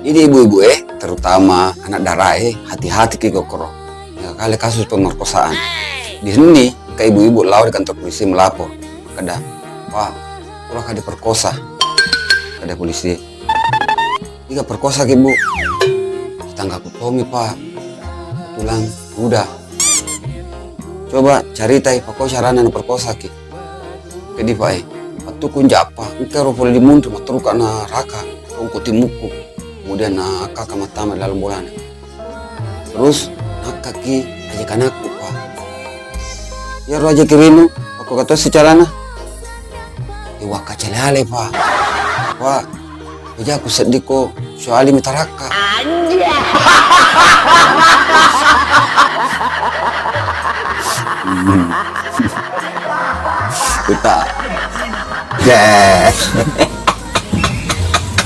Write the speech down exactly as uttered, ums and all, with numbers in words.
Jadi ibu-ibu e, terutama anak dara e, hati-hati ki kokoro. Ya kale kasus pemerkosaan. Di sini ke ibu-ibu lao di kantor polisi melapor. Kada, "Pak, pura ka diperkosa." Kada polisi. "Iga perkosa ki, Bu?" "Tetanggaku tomi, Pak. Tulang udah." "Coba caritai, pako carana naperkosa ki." Kedi, Pak e, pattukung jappa, engka ro pole dimunri, matteruka na raka, tongko timukku. Kemudian na akka ka mattama di dalam bolana. Terus, nakkaki aja kanakku, Pak. Iyaro aja kirinu, pako katosi carana. Iwakka cale-ale, Pak. Pak, Bejaku seddiko, soali mitarakka. Anjay. Uta. Yes.